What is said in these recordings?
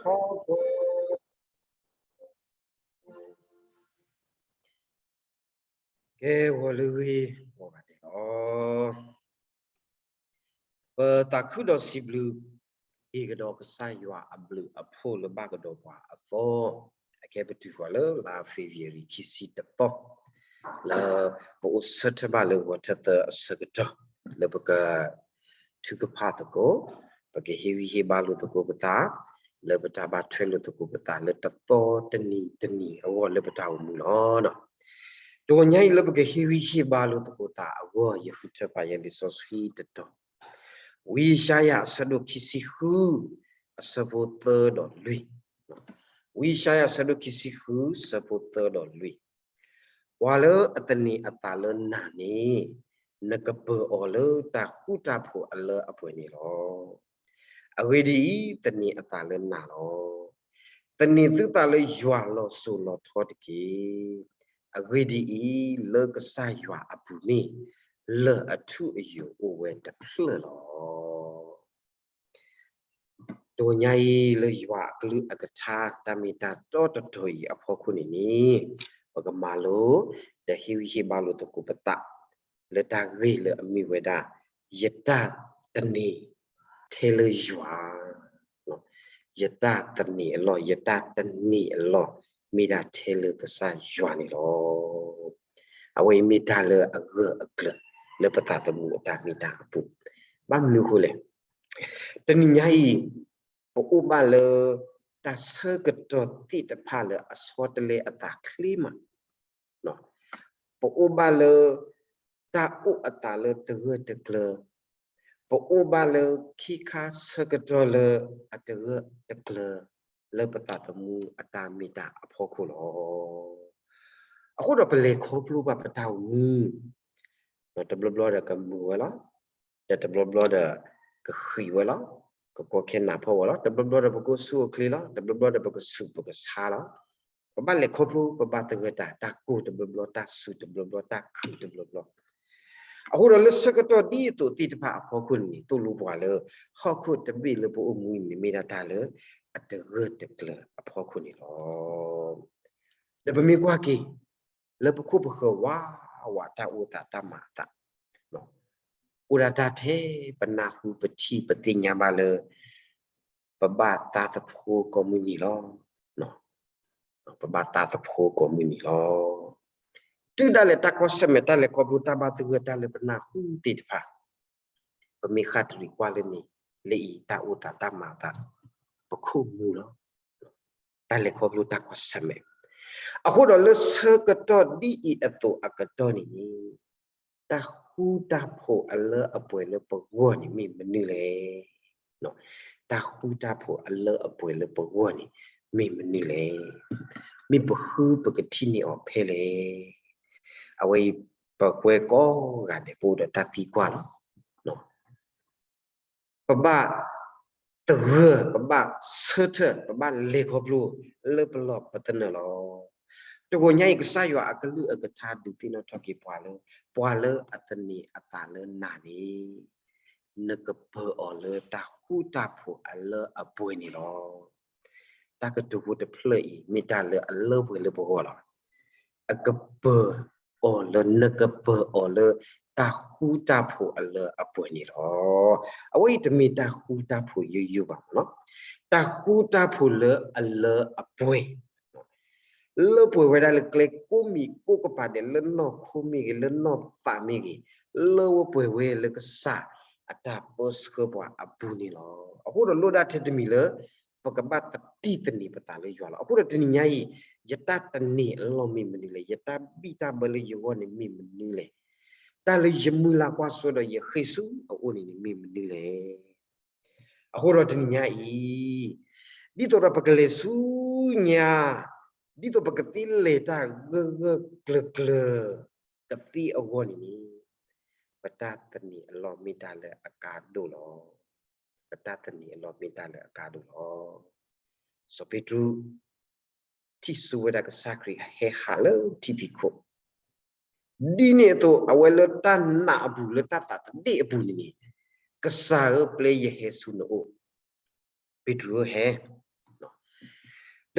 ဟီၣ်ခိၣ် ကဲ ဂီၤလၢအဂ့ၤ ဂီၤဂၤဒဲးလီၤ. ပသးခုဒီးစံးဘျုးက့ၤကဒီးကစၢ်ယွၤအဘျုးအဖှိၣ်လၢဘၣ်ကဒီးပှၤအသီ, အခဲပတုၤဃီၤလၢလါ February ခံဆံတသီ, လၢပအိၣ်ဆၢထၢၣ်ဘၣ်လၢဂီၤထၢၣ်သၢအဆၢကတီၢ် လၢပကထုကဖၣ်သကိး, ပကဟ့ၣ်ဂံၢ်ဟ့ၣ်ဘါလိာ်သကိးပသး လၢပတၢ်ဘၣ်ထွဲလိာ်သကိးပသး လၢတသီတနံၤတနံၤအဂီၢ်လၢပတၢ်အိၣ်မူလီၤ. တဂီၤညါအံၤလၢပကဟ့ၣ်ဂံၢ်ဟ့ၣ်ဘါလိာ်သကိးသးအဂီၢ် ယဃုထၢပာ်ယဲလံာ်စီဆှံတတီၤ, ဝံယၡါယၤအဆၢဒိၣ်ခံဆံဃု အဆၢဖိသၢဒီးလွံၢ်, ဝံယၡါယၤအဆၢဒိၣ်ခံဆံဃု အဆၢဖိသၢဒီးလွံၢ်, ပှၤလၢအသန့ၤအသးလၢနၤန့ၣ် နကပၢၤအီၤလၢတၢ်ဃူတၢ်ဖိးအလၢအပှဲၤန့ၣ်လီၤ. အဂ့ၢ်ဒ်အံၤ, သန့ၤအသးလၢနၤလီၤ. သန့ၤသုသးလၢယွၤလီၤစိၤလီၤထီတက့ၢ်. အဂ့ၢ်ဒ်အံၤ, လၢကစၢ်ယွၤအပူၤန့ၣ် လၢၢ်အထူအယိာ်အိၣ်ဝဲတဖျၢၣ်လီၤ. တဂီၤညါအံၤလၢယွၤအကလုၢ်အကထါ တၢ်မ့ၢ်တၢ်တီတတီၤအံၤအဖီခိၣ်န့ၣ်န့ၣ်, ပကမၤလိ ဒီးဟ့ၣ်ဂံၢ်ဟ့ၣ်ဘါလိာ်သကိးပသး လၢတၢ်ဂ့ၢ်လၢအမ့ၢ်ဝဲဒၣ် ယတၢ်သန့ၤထဲလၢယွၤ, ယတၢ်သန့ၤအလီၢ်, ယတၢ်သန့ၤအလီၢ် မ့ၢ်ဒၣ်ထဲလၢကစၢ်ယွၤန့ၣ်လီၤ. အဝဲအံၤမ့ၢ်တၢ်လၢအဂၢၢ်အကျၢၤ လၢပသးသမူအတၢ်မ့ၢ်တၢ်အပူၤ, ဘၣ်မနုၤအဃိလဲၣ်. တနံၤညါအံၤ ပအိၣ်ဘၣ်လၢ တၢ်ဆၢကတီၢ်သ့ၣ်တဖၣ်လၢအဆီတလဲအသးချ့မး, ပအိၣ်ဘၣ်လၢ တၢ်အိၣ်အသးလၢတဂၢၢ်တကျၢၤ, ပအိၣ်ဘၣ်လၢခံခါဆၢကတီၢ်လၢအတဂၢၢ်တကျၢၤ လၢပသးသမူအတၢ်မ့ၢ်တၢ်အဖီခိၣ်လီၤ. အဃိဒီးပလဲၤခီဖျိဘၣ်ပတၢ်အိၣ်မူ ဒီးတဘျီဘျီဒီးကမုာ်ဝဲလီၤ, ဒီးတဘျီဘျီဒီးကဃံးဝဲလီၤ, ကကီခဲနးဖီဝဲလီၤ, တဘျီဘျီဒီးပကအိၣ်ဆူၣ်အိၣ်ချ့လီၤ, တဘျီဘျီဒီးပကဆူးပကဆါလီၤ. ပဘၣ်လဲၤခီဖျိ ပဘၣ်သဂၢၢ်တၢ်, တၢ်ကိၢ်တဘျီဘျီ, တၢ်ဆူးတဘျီဘျီ, တၢ်ခုၣ်တဘျီဘျီ. အဃိဒီးလၢဆၢကတီၢ်ဒ်အသိးသ့ၣ်တဖၣ်အဖီခိၣ်န့ၣ် သိၣ်လိပှၤလၢ ဟီၣ်ခိၣ်တဘ့ၣ်လၢပအိၣ်မူအံၤန့ၣ် မ့ၢ်ဒၣ်တၢ်လၢအတဂၢၢ်တကျၢၤအဖီခိၣ်န့ၣ်လီၤ. ဒီးပမ့ၢ်ကွၢ်က့ၤ လၢပခိၣ်ပဃၢၤဝးဝး တၢ်အိၣ်သးတၢ်မၤအသး အိၣ်ဒၣ်တၢ်ထဲပနၢ်ဟူပထံၣ်ပသ့ၣ်ညါဘၣ်လၢ ပဘၣ်သးသဖှိကိးမုၢ်နံၤလီၤ. ပဘၣ်သးသဖှိကိးမုၢ်နံၤလီၤ. တုၤဒၣ်လဲာ်တၢ်ကွၢ်ဆၢၣ်မဲာ် တၢ်လဲၤခီဖျိ တၢ်ဘၣ်သဂၢၢ် တၢ်လၢပနၢ်ဟူသ့ၣ်တဖၣ် ပမ့ၢ်ဃၣ်တရံးကွၢ်လၢန့ၣ် လၢအံၤတၢ်အိၣ်သးတၢ်မၤအသး ပခိၣ်မူလီၤ. တၢ်လဲၤခီဖျိတၢ်ကွၢ်ဆၢၣ်မဲာ်. အဃိဒီးလၢဆၢကတီၢ်ဒ်အံၤအသိးအကတီၢ်န့ၣ်န့ၣ် တၢ်ဃူတၢ်ဖိးအလၢအပှဲၤလၢပဂီၢ်န့ၣ်မ့ၢ်မနုၤလဲၣ်. တၢ်ဃူတၢ်ဖိးအလၢအပှဲၤလၢပဂီၢ်န့ၣ် မ့ၢ်မနုၤလဲၣ်. မ့ၢ်ပဃုပကထံၣ်န့ၢ်အီၤဖဲလဲၣ်. အဝဲအံၤ ပဝဲကိးဂၤဒဲး ပအိၣ်ဒီးတၢ်သံကွၢ်လီၤ. ပဘၣ်သဂၢၢ်, ပဘၣ်ဆၢထၢၣ်, ပဘၣ်လဲၤခီဖျိ လၢပလီၢ်ပသနၢၣ်လီၤ. တဂီၤညါအံၤ ကစၢ်ယွၤအကလုၢ်အကထါဒုးသ့ၣ်နီၣ်ထီၣ်က့ၤပှၤလၢ ပှၤလၢအသန့ၤအသးလၢနၤန့ၣ် နကပၢၤအီၤလၢတၢ်ဃူတၢ်ဖိးအလၢအပှဲၤန့ၣ်လီၤ. တၢ်ကတိၤဖိတဖျၢၣ်အံၤ မ့ၢ်တၢ်လၢအလၢပှဲၤလၢပဂီၢ်လီၤ. အကပၢၤအီၤလၢ နကပၢၤအီၤလၢ တၢ်ဃူတၢ်ဖိးအလၢအပှဲၤန့ၣ်လီၤ. အဝဲအံၤတမ့ၢ်တၢ်ဃူတၢ်ဖိးယိယိဘၣ်မးနီၤ, တၢ်ဃူတၢ်ဖိးလၢအလၢအပှဲၤ လၢပှဲၤဝဲဒၣ်လၢကျဲကိးမံၤကိးကပၤဒဲး လၢနီၢ်ခိမ့ၢ်ဂ့ၤ လၢနီၢ်သးမ့ၢ်ဂ့ၤ, လၢဝဲပှဲၤဝဲလၢကစၢ်အတၢ်ပၢဆှၢပှၤအပူၤန့ၣ်လီၤ. အဃိဒီးလိၣ်ဒၣ်ထဲတမံၤလၢ ပကဘၣ်သတိသန့ၤပသးလၢယွၤလီၤ. အဃိဒီးတနံၤညါအံၤ ယတၢ်သန့ၤအလီၢ်မ့ၢ်မနုၤလဲၣ်, ယတၢ်ဘံၣ်တၢ်ဘၢလၢယဂီၢ်န့ၣ်မ့ၢ်မနုၤလဲၣ်, တၢ်လၢယမုၢ်လၢ်ကွၢ်စိဒီးယဃ့ၢ်ဆူအအိၣ်န့ၣ်န့ၣ်မ့ၢ်မနုၤလဲၣ်. အဃိဒီးတနံၤညါအံၤ ဒ်သိးဒီးပကလဲၤဆူညါ, ဒ်သိးပကသ့လဲၤတၢ်ဂၢၢ်ဂၢၢ်ကျၢၤကျၢၤကသ့အဂီၢ်န့ၣ်န့ၣ်, ပတၢ်သန့ၤအလီၢ်မ့ၢ်တၢ်လၢအကါဒိၣ်လီၤ. ပတၢ်သန့ၤအလီၢ်မ့ၢ်တၢ်လၢအကါဒိၣ်လီၤ. စီၤပ့းတရူး ထံၣ်ဆူဝဲဒၣ်ကစၢ်ခရံာ်ဟဲဟးလၢထံဖံးခိၣ်, ဒ်န့ၣ်အသိး အဝဲလၢတၢ်နာ်အပူၤ လၢတၢ်သးသဒ့ၣ်အပူၤန့ၣ်န့ၣ်, ကစၢ်ဧၢ ပျဲယဟဲဆူနအိၣ်, ပ့းတရူးဧၢ ဟဲ,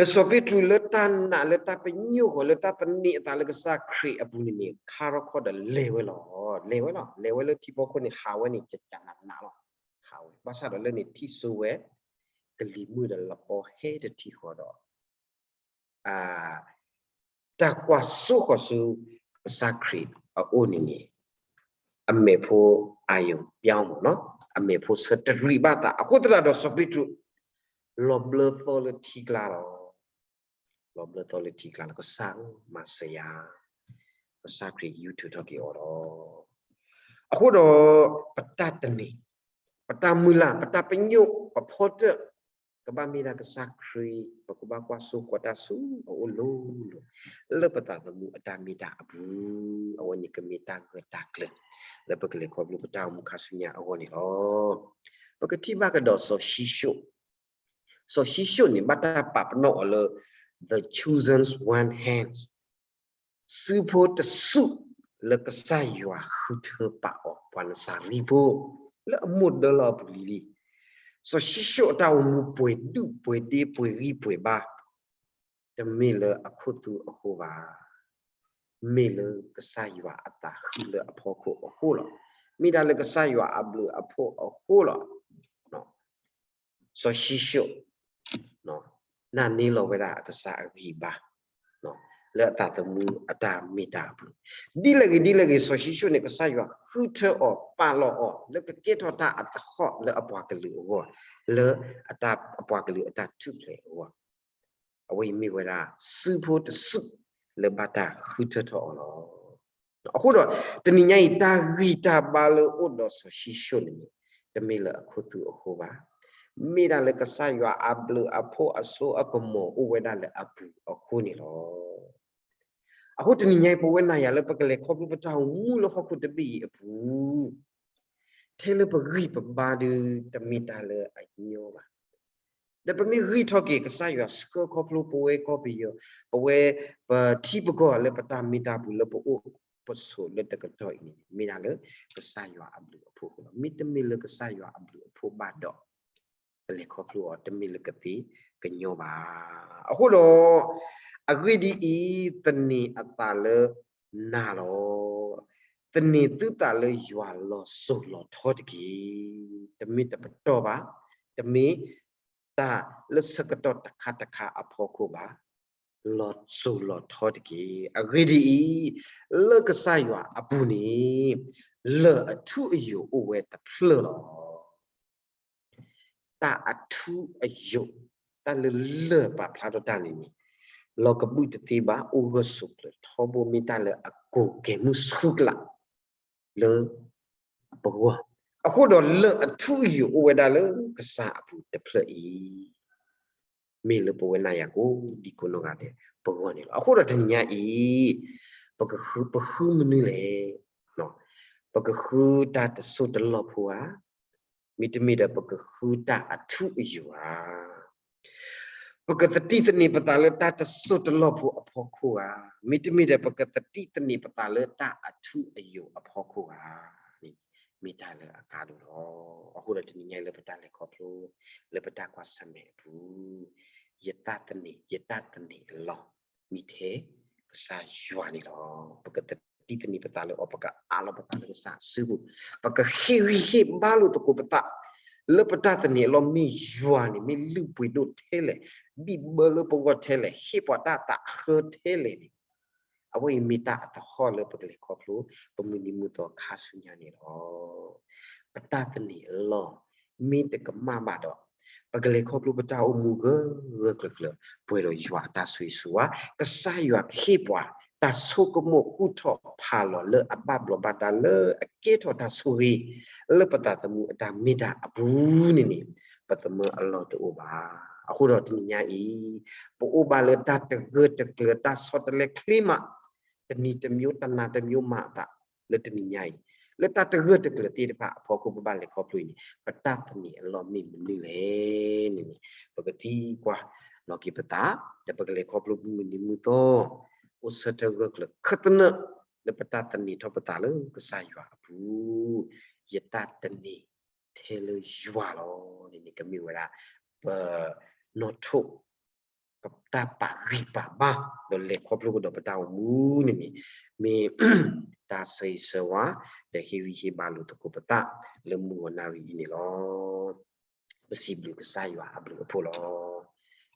ဒီးစီၤပ့းတရူးလၢတၢ်နာ်လၢတၢ်ပညိၣ်ဃီၤလၢတၢ်သန့ၤအသးလၢကစၢ်ခရံာ်အပူၤန့ၣ်န့ၣ် ခါထီၣ်ခီဒီးလဲၤဝဲလီၤ. လဲၤဝဲလီၤ. လဲၤဝဲလၢထံဖီခိၣ်န့ၣ် ဟးဝဲန့ၣ် ကကနးနးလီၤ. ဟးဝဲ ဘၣ်ဆၣ်ဒီးလၢန့ၣ်ထံၣ်စိဝဲ ကလံၤမုၢ်ဒီးလပီဟဲတထံၣ်ဃီဒီး တၢ်ကွၢ်စိဃီၤဆူကစၢ်ခရံာ်အအိၣ်န့ၣ်န့ၣ် အမဲာ်ဖိ အာရုံပြောင်း မ့ၢ်နီၤ, အမဲာ်ဖိဆၢတရံးဘၣ်သး အဃိသတးဒီးစီၤပ့းတရူး လီၤဘျၢသီလၢထံကျါလီၤ. လီၤဘျၢသီလၢထံကျါလီၤ. ကစၢ်ဧၢ မၤစၢၤယၤ, ကစၢ်ခရံာ်ယူၤထုးထီၣ်က့ၤအီၤလီၤ. အဃိဒီး ပတၢ်တန့ၢ်, ပတၢ်မုၢ်လၢ်, ပတၢ်ပညိၣ်, ပဖီတၢၣ် ကဘၣ်မ့ၢ်ဒၣ်ကစၢ်ခရံာ်, ပကဘၣ်ကွၢ်စိဃီၤတၢ်ဆူအအိၣ်လိၤလိၤ, လၢပသးသမူအတၢ်မ့ၢ်တၢ်အပူၤ, အဝဲန့ၣ်ကမ့ၢ်တၢ်ဂၢၢ်တၢ်ကျၢၤ လၢပကလဲၤခီဖျိပတၢ်အိၣ်မူခါဆူညါအဂီၢ်န့ၣ်လီၤ. ပကထံၣ်ဘၣ်ကဒီးစီၤၡံၣ်ၡိၣ်, စီၤၡံၣ်ၡိၣ်န့ၣ် ဘၣ်တၢ်ပာ်ပနီၣ်အီၤလၢ the chosen one hands, စုဖိတစု လၢကစၢ်ယွၤဃုထၢပာ်အီၤ ပှၤနစၤရ့းဖိ လၢအမိၢ်ဒၢလီၤအပူၤလံလံ. စီၤၡံၣ်ၡိၣ်အတၢ်အိၣ်မူပှဲၤဒုၣ်ပှဲၤဒ့ပှဲၤဂံၢ်ပှဲၤဘါ တမ့ၢ်လၢအခိၣ်သူအဃိဘၣ်, မ့ၢ်လၢကစၢ်ယွၤအသးဃုလၢအဖီခိၣ်အဃိလီၤ. မ့ၢ်ဒၣ်လၢကစၢ်ယွၤအဘျုးအဖှိၣ်အဃိလီၤ. စီၤၡံၣ်ၡိၣ် နာ်န့ၢ်လီၤဝဲဒၣ်အကစၢ်အဂံၢ်အဘါ လၢအသးသမူအတၢ်မ့ၢ်တၢ်အပူၤ, ဒ်လဲၣ်ဂ့ၤဒ်လဲၣ်ဂ့ၤ စီၤၡံၣ်ၡိၣ်န့ၣ် ကစၢ်ယွၤဃုထၢအီၤပာ်လီၤအီၤ လၢကကဲထီၣ်တၢ်အသဟီၣ်လၢအပှၤကလုာ်အဂီၢ်, လၢအပှၤကလုာ်အတၢ်ထူၣ်ဖျဲးအဂီၢ်, အဝဲအံၤမ့ၢ်ဝဲဒၣ် စုဖိတစု လၢဘၣ်တၢ်ဃုထၢထီၣ်အီၤလီၤ. အဃိဒီး တနံၤညါအံၤ တၢ်ဂံၢ်တၢ်ဘါလၢအိၣ်ဒီးစီၤၡံၣ်ၡိၣ်န့ၣ် တမ့ၢ်လၢအခိၣ်သူအဃိဘၣ်, မ့ၢ်ဒၣ်လၢကစၢ်ယွၤအဘျုးအဖှိၣ်အစိအကမီၤအိၣ်ဝဲဒၣ်လၢအပူၤအဃိန့ၣ်လီၤ. အဃိတနံၤညါအံၤ ပဝဲနၤယၤလၢပကလဲၤခီဖျိပတၢ်အိၣ်မူလၢဟီၣ်ခိၣ်တဘ့ၣ်အံၤအပူၤ ထဲလၢပဂံၢ်ပဘါဒီး တမ့ၢ်တၢ်လၢအညီဘၣ်. ဒီးပမ့ၢ်ဂံၢ်ထီၣ်က့ၤကစၢ်ယွၤဆှၢခီဖျိပဝဲကီၢ်ပယီၤ, ပဝဲပထံပကီၢ်လၢပတၢ်မ့ၢ်တၢ်ပူၤ လၢပအိၣ်ပဆိးလၢတကတီၢ်အံၤန့ၣ် မ့ၢ်ဒၣ်လၢကစၢ်ယွၤအဘျုးအဖှိၣ်အဃိလီၤ. မ့တမ့ၢ်လၢကစၢ်ယွၤအဘျုးအဖှိၣ်ဘၣ်ဒီး ပလဲၤခီဖျိအီၤတမ့ၢ်လၢကသ့ကညီဘၣ်. အဃိဒီး အဂ့ၢ်ဒ်အံၤ, သန့ၤအသးလၢနၤလီၤ. သန့ၤသုသးလၢယွၤလီၤစိၤလီၤထီတက့ၢ်. တမ့ၢ်တပတီၢ်ဘၣ်, တမ့ၢ်တၢ်လၢဆၢကတီၢ်တခါတခါအဖီခိၣ်ဘၣ်, လီၤစိၤလီၤထီတက့ၢ်. အဂ့ၢ်ဒ်အံၤ, လၢကစၢ်ယွၤအပူၤန့ၣ် လၢၢ်အထူအယိာ်အိၣ်ဝဲတဖျၢၣ်လီၤ. တၢ်အထူအယိာ်, တၢ်လၢလၢၢ်ပာ်ဖျါထီၣ်တၢ်န့ၣ်န့ၣ် လီၤကဘုၣ်တသ့ဘၣ်, အိၣ်ဂၢၢ်ဆိးကျၢၤထီဘိ မ့ၢ်တၢ်လၢအကိးကဲၤမုၢ်ဆူၣ်ကျးလၢပဂီၢ်, အဃိဒီးလၢၢ်အထူအယိာ်အိၣ်ဝဲဒၣ်လၢကစၢ်အပူၤတဖျၢၣ်အံၤ မ့ၢ်လၢပဝဲနၤယၤကိးဒံကိးနီၢ်ဂၤဒဲးပဂီၢ်န့ၣ်လီၤ. အဃိဒီးတနံၤညါအံၤ ပကဃု ပဃုမနုၤလဲၣ်. ပကဃုတၢ်တစိၢ်တလီၢ်ဖိဧါ, မ့တမ့ၢ်ဒီးပကဃုတၢ်အထူအယိာ်ဧါ. ပကသတိသန့ၤပသးလၢတၢ်တစိၢ်တလီၢ်ဖိအဖီခိၣ်ဧါ, မ့တမ့ၢ်ဒီးပကသတိသန့ၤပသးလၢတၢ်အထူအယိာ်အဖီခိၣ်ဧါ, မ့ၢ်တၢ်လၢအကါဒိၣ်လီၤ. အဃိဒီးတနံၤညါအံၤလၢပတၢ်လဲၤခီဖျိ လၢပတၢ်ကွၢ်ဆၢၣ်မဲာ်အပူၤ, ယတၢ်သန့ၤ, ယတၢ်သန့ၤအလီၢ် မ့ၢ်ထဲကစၢ်ယွၤန့ၣ်လီၤ. ပကသတိသန့ၤပသးလၢအီၤ, ပကအးလီၤပသးလၢကစၢ်အစုပူၤ, ပကဟ့ၣ်ဂံၢ်ဟ့ၣ်ဘါလိာ်သကိးပသး လၢပတၢ်သန့ၤအလီၢ် မ့ၢ်ယွၤန့ၣ် မ့ၢ်လုၢ်ပှ့ၤဒိၣ်ထဲလဲၣ်, ဘံၣ်ဘၢလၢပဂီၢ်ထဲလဲၣ်, ဟ့ၣ်ပှၤတၢ်သးအဃၢထဲလဲၣ်န့ၣ်, အဝဲအံၤမ့ၢ်တၢ်အသဟီၣ်လၢပကလဲၤခီဖျိ ပမုၢ်နံၤမုၢ်သီခါဆူညါန့ၣ်လီၤ. ပတၢ်သန့ၤအလီၢ် မ့ၢ်တကမၣ်ဘၣ်ဒီး ပကလဲၤခီဖျိပတၢ်အိၣ်မူဂၢၢ်ဂၢၢ်ကျၢၤကျၢၤ ပှဲၤဒီးယွၤအတၢ်ဆိၣ်ဂ့ၤဆိၣ်ဝါ, ကစၢ်ယွၤကဟ့ၣ်ပှၤ တၢ်ဆိကမိၣ်ကူၣ်ထီၣ်ဖးလီၤလၢအဘၣ်ဘျီးဘၣ်ဒါလၢအကဲထီၣ်တၢ်ဆိၣ်ဂ့ၤ လၢပသးသမူအတၢ်မ့ၢ်တၢ်အပူၤန့ၣ်န့ၣ် ပသမၢအလီၢ်တအိၣ်ဘၣ်. အဃိဒီးတနံၤညါအံၤ ပအိၣ်ဘၣ်လၢတၢ်တဂၢၢ်တကျၢၤ တၢ်ဆီတလဲချ့မး တနံၤတမျိုး တနၤတမျိုးမးအသး လၢတနံၤညါအံၤ လၢတၢ်တဂၢၢ်တကျၢၤသ့ၣ်တဖၣ်အဖီခိၣ် ပဘၣ်လဲၤခီဖျိအံၤန့ၣ် ပတၢ်သန့ၤအလီၢ်မ့ၢ်မနုၤလဲၣ်န့ၣ်န့ၣ် ပကသံကွၢ်လီၤက့ၤပသး ဒီးပကလဲၤခီဖျိမုၢ်နံၤမုၢ်သီ အိၣ်ဆၢထၢၣ်ဂၢၢ်ကျၢၤခၢၣ်သနၢၣ် လၢပတၢ်သန့ၤထီၣ်ပသးလၢကစၢ်ယွၤအပူၤ ယတၢ်သန့ၤထဲလၢယွၤလီၤန့ၣ်န့ၣ် ကမ့ၢ်ဝဲဒၣ် ပနီၣ်ထိၣ် ပ တၢ်ပာ်ဂံၢ်ပာ်ဘါ ဒီးလဲၤခီဖျိကဒီးပတၢ်အိၣ်မူန့ၣ်န့ၣ် မ့ၢ်တၢ်ဆၢဂ့ၤဆၢဝါ ဒီးဟ့ၣ်ဂံၢ်ဟ့ၣ်ဘါလိာ်သကိးပသးလၢမုၢ်ဂီၤနၣ်ရံၣ်အံၤန့ၣ်လီၤ. ပစံးဘျုးကစၢ်ယွၤအဘျုးအဖှိၣ်လီၤ.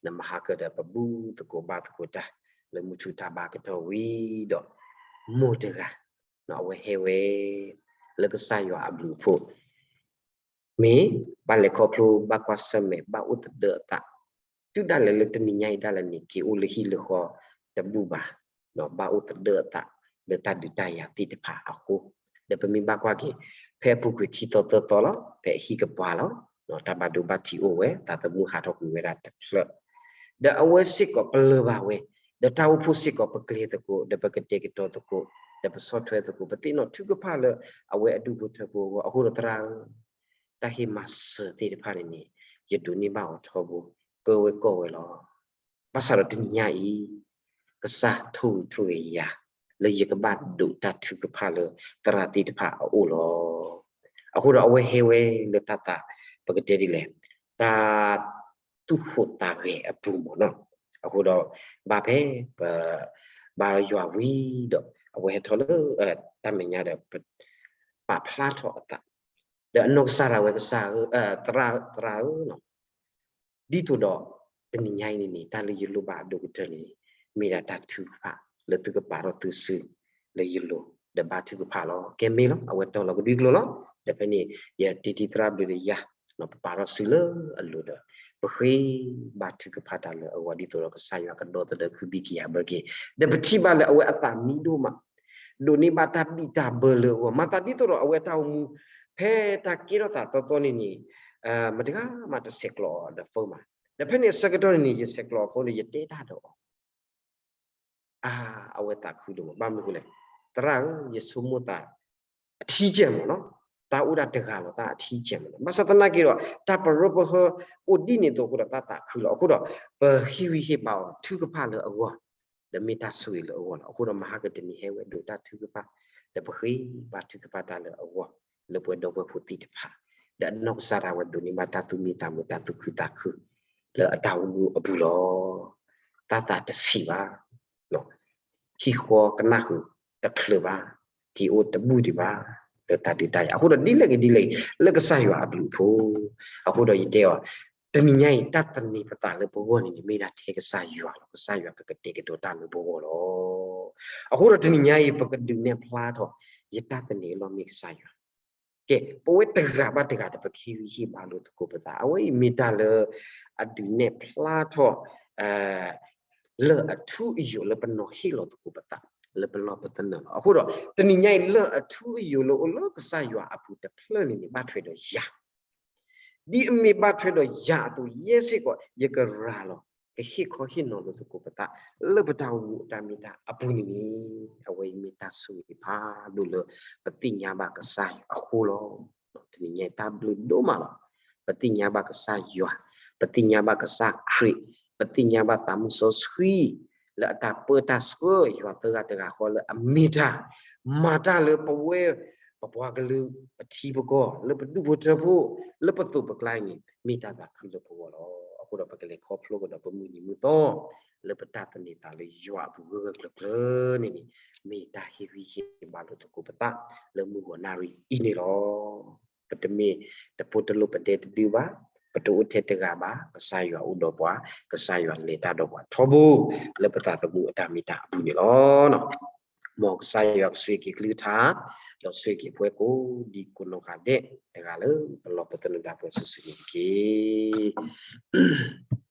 နမၤဟါကၢၣ်ဒီးပဘူၣ်သကိးဘါသကိးတၢ် လၢမုၢ်ထူၣ်တၢ်ဘါကတီၢ်ဝံၤဒီး မိၢ်တဂၤ အဝဲဟဲဝဲ လၢကစၢ်ယွၤအဘျုးအဖှိၣ် မ့ၢ်ဘၣ်လဲၤခီဖျိ ဘၣ်ကွၢ်ဆၢၣ်မဲာ် ဘၣ်အိၣ်သဒၢအသး တုၤဒၣ်လဲာ်လၢတနံၤညါအံၤဒၣ်လဲာ်န့ၣ် က့ၤအိၣ်လၢဟံၣ်လၢဃီတဘူၣ်ဘၣ်, ဘၣ်အိၣ်သဒၢအသးလၢတၢ်ဒုးတၢ်ယၤသ့ၣ်တဖၣ်အဃိ, ဒီးပမ့ၢ်ဘၣ်ကွၢ်က့ၤ ဖဲအပူၤကွံာ်ခံသီသၢသီလီၤ ဖဲအဟံၣ်ကပၤလီၤ, တၢ်ဘၣ်ဒိဘၣ်ထံးအိၣ်ဝဲ သးသမူဟးထီၣ်ကွံာ်ဝဲဒၣ်တဖျၢၣ်, ဒီးအဝဲစ့ၢ်ကီးပလၢၢ်ဘၣ်ဝဲ, ဒီးတၢ်အိၣ်ဖှိၣ်စ့ၢ်ကီးပကျဲၤသကိး ဒီးပကတဲာ်ကတီၤသကိး ဒီးပဆီၣ်ထွဲသကိး ပသ့ၣ်နီၣ်ထုကဖၣ်လၢအဝဲအဒူၣ်ဖိထၢဖိအဂီၢ်, အဃိဒီးသရၣ်ဧၢ တၢ်ဟ့ၣ်မၤစၢၤသ့ၣ်တဖၣ်န့ၣ်န့ၣ် ယဒိးန့ၢ်ဘၣ်အီၤထီဘိ ကၢဝဲကီၢ်ဝဲလီၤ. ဘၣ်ဆၣ်ဒီးတနံၤညါအံၤ ကစၢ်ထိၣ်ဟူးထိၣ်ဂဲၤယၤ လၢယကဘၣ်ဒိးတၢ်ထုကဖၣ်လၢသရၣ်သ့ၣ်တဖၣ်အအိၣ်လီၤ. အဃိဒီးအဝဲဟဲဝဲလၢတၢ်သး ပကတဲဒ်လဲၣ် တၢ်သူၣ်ဃိးသးဂဲၤအပူၤမ့ၢ်နီၤ. အဃိဒီး ဘၣ်ဖဲပ ဘါယွၤဝံၤဒီး အဝဲဟဲထီၣ်လၢ တၢ်မဲာ်ညါဒီး ပာ်ဖျါထီၣ်အသး ဒီးအနီၢ်ကစၢ်ဒၣ်ဝဲကစၢ်ဧၢ သရၣ်ဧၢ, ဒ်သိးဒီး တနံၤညါအံၤန့ၣ်န့ၣ် တၢ်လၢယလိၣ်ဘၣ်အဒိၣ်ကတၢၢ်န့ၣ် မ့ၢ်ဒၣ်တၢ်ထုကဖၣ် လၢသုကပာ်ထီၣ်သုစု လၢယလိၤ ဒီးဘါထုကဖၣ်လီၤ. ကဲမ့ၢ်လီၤ အဝဲတီလီၤကဒွံကျိာ်လီၤ. ဒီးဖဲန့ၣ် ယတ့တံၤသရၣ်ဘျုးဒီးယၤ ပပာ်ထီၣ်စုလၢအလိၤဒီး ပဃ့ဘါထုကဖၣ်တၢ်လၢအဂီၢ် ဒ်သိးဒီးကစၢ်ယွၤကဒီသဒၢခုဘံၣ်ကယၤဘၢက့ၤ, ဒီးပထံၣ်ဘၣ်လၢအဝဲအသးမံဒိၣ်မး ဒိးန့ၢ်ဘၣ်တၢ်ဘံၣ်တၢ်ဘၢလၢအဂီၢ်, မၤသးဒ်သိးဒီးအဝဲတၢ်အိၣ်မူ ဖဲတၢ်ကဲထီၣ်သးသီသီန့ၣ်န့ၣ် မတၤဂၤမးတဆဲးကျိးအီၤဒီး phone မး, ဒီးဖဲန့ၣ်အဆၢကတီၢ်န့ၣ်န့ၣ် ယဆဲးကျိးအီၤ phone ဒီး ယတဲတၢ်ဒီးအီၤ အါ, အဝဲသးခုဒိၣ်မး ဘၣ်မနုၤဃိလဲၣ်, သရၣ်ဧၢ ယဆိကမိၣ်သး အထံကဲမ့ၢ်နီၤ, တၢ်အိၣ်ဒၣ်တဂၤလီၤ တၢ်အထံကဲမ့ၢ်နီၤ, ဘၣ်ဆၣ်သနာ်က့ဒီး တၢ်ပရၢပဟၢ အိၣ်ဒ်န့ၣ်အသိးအဃိဒီး တၢ်သးခုလီၤ. အဃိဒီး ပဟ့ၣ်ဂံၢ်ဟ့ၣ်ဘါအီၤ ထုကဖၣ်လၢအဂီၢ် ဒီးမ့ၢ်တၢ်ဆိၣ်ဂ့ၤလၢအဂီၢ်လီၤ. အဃိဒီး မဟါကတနံၤဟဲဝဲဒိးတၢ်ထုကဖၣ်, ဒီးပဃ့ဘါထုကဖၣ်တၢ်လၢအဂီၢ် လၢပှၤဒီပုၢ်ဝဲၢ်ဖိသ့ၣ်တဖၣ်, ဒီးအနီၢ်ကစၢ်ဒၣ်ဝဲဒိးန့ၢ်ဘၣ်တၢ်သူၣ်မံသးမုာ် တၢ်သူၣ်ခုသးခု လၢအတၢ်အိၣ်မူအပူၤလီၤ. တၢ်သးတဆံးဘၣ် ဟံၣ်ဃီကနၣ်ဃုာ်တချုးဘၣ်, က့ၤအိၣ်တဘူၣ်ဒံးဘၣ် လၢတၢ်ဒုးတၢ်ယၤ, အဃိဒီးဒ်လဲၣ်ဂ့ၤဒ်လဲၣ်ဂ့ၤ လၢကစၢ်ယွၤအဘျုးအဖှိၣ်, အဃိဒီးယတဲအီၤ တနံၤညါအံၤ တၢ်သန့ၤပသးလၢပဂီၢ်န့ၣ်န့ၣ် မ့ၢ်ဒၣ်ထဲကစၢ်ယွၤလီၤ. ကစၢ်ယွၤကကတဲာ်ကတီၤတၢ်လၢပဂီၢ်လီၤ. အဃိဒီးတနံၤညါအံၤ ပကဒုးနဲၣ်ဖျါထီၣ် ယတၢ်သန့ၤအလီၢ်မ့ၢ်ကစၢ်ယွၤ ကဲ ပဝဲတဂၤဘၣ်တဂၤဒီး ပကဟ့ၣ်ဂံၢ်ဟ့ၣ်ဘါလိာ်သကိးပသး, အဝဲအံၤမ့ၢ်တၢ်လၢ အဒုးနဲၣ်ဖျါထီၣ် လၢၢ်အထူအယိာ်လၢပနီၤဟ့ၣ်လီၤသကိးပသး လၢပလီၢ်ပသနၢၣ်လီၤ. အဃိဒီး တနံၤညါအံၤ လၢၢ်အထူအယိာ်လၢအိၣ်လၢကစၢ်ယွၤအပူၤတဖျၢၣ်န့ၣ်န့ၣ် ဘၣ်ထွဲဒီးယၤ ဒ်အမ့ၢ်ဘၣ်ထွဲဒီးယၤအသိး ယဲစ့ၢ်ကီး ယကရၤလီၤ ကဟ့ၣ်ခီဟ့ၣ်နီၤလိာ်သကိးပသး လၢပတၢ်အိၣ်မူအတၢ်မ့ၢ်တၢ်အပူၤန့ၣ်န့ၣ် အဝဲအံၤမ့ၢ်တၢ်ဆိၣ်ဂ့ၤဖးဒိၣ်လၢ ပသ့ၣ်ညါဘၣ်ကစၢ်ယွၤအဃိလီၤ. တနံၤညါအံၤတၢ်ဘျုးဒိၣ်မးလီၤ. ပသ့ၣ်ညါဘၣ်ကစၢ်ယွၤ, ပသ့ၣ်ညါဘၣ်ကစၢ်ခရံာ်, ပသ့ၣ်ညါဘၣ်သးမုၢ်စီဆှံ လၢအတၢ်ပၢတၢ်ဆှၢယွၤသၢဂၤတဂၤဃီလၢအမ့ၢ်တၢ် မၤတၢ်လၢပဝဲ ပပှၤကလုာ် ပထံပကီၢ် လၢပဒူၣ်ဖိထၢဖိ လၢပသိးပကျါအံၤန့ၣ် မ့ၢ်တၢ်သးခုလၢပဂီၢ်လီၤ. အဃိဒီးပကလဲၤခီဖျိကဒီးပမုၢ်နံၤမုၢ်သီ လၢပတၢ်သန့ၤသးလၢယွၤအပူၤဂၢၢ်ဂၢၢ်ကျၢၤကျၢၤန့ၣ်န့ၣ် မ့ၢ်တၢ်ဟ့ၣ်ဂံၢ်ဟ့ၣ်ဘါလိာ်သကိးပသး လၢမုၢ်ဂီၤနၣ်ရံၣ်အံၤန့ၣ်လီၤ. ပတမ့ၢ်တဖိတလိၣ်ပဒဲတဒုဘၣ်, ပတအိၣ်ထဲတဂၤဘၣ်, ကစၢ်ယွၤအိၣ်ဒီးပှၤ, ကစၢ်ယွၤလဲၤတၢ်ဒီးပှၤထီဘိ လၢပသးသမူအတၢ်မ့ၢ်တၢ်အပူၤန့ၣ်လီၤ. မ်ကစၢ်ယွၤကဆိၣ်ဂ့ၤက့ၤကလုၢ်ကထါ ဒီးဆိၣ်ဂ့ၤက့ၤပဝဲကိးဒံကိးနီၢ်ဂၤဒဲး တဂၤလၢပလီၢ်ပသနၢၣ်ဒၣ်ပှဲၤစုာ်စုာ်န့ၣ်တက့ၢ်.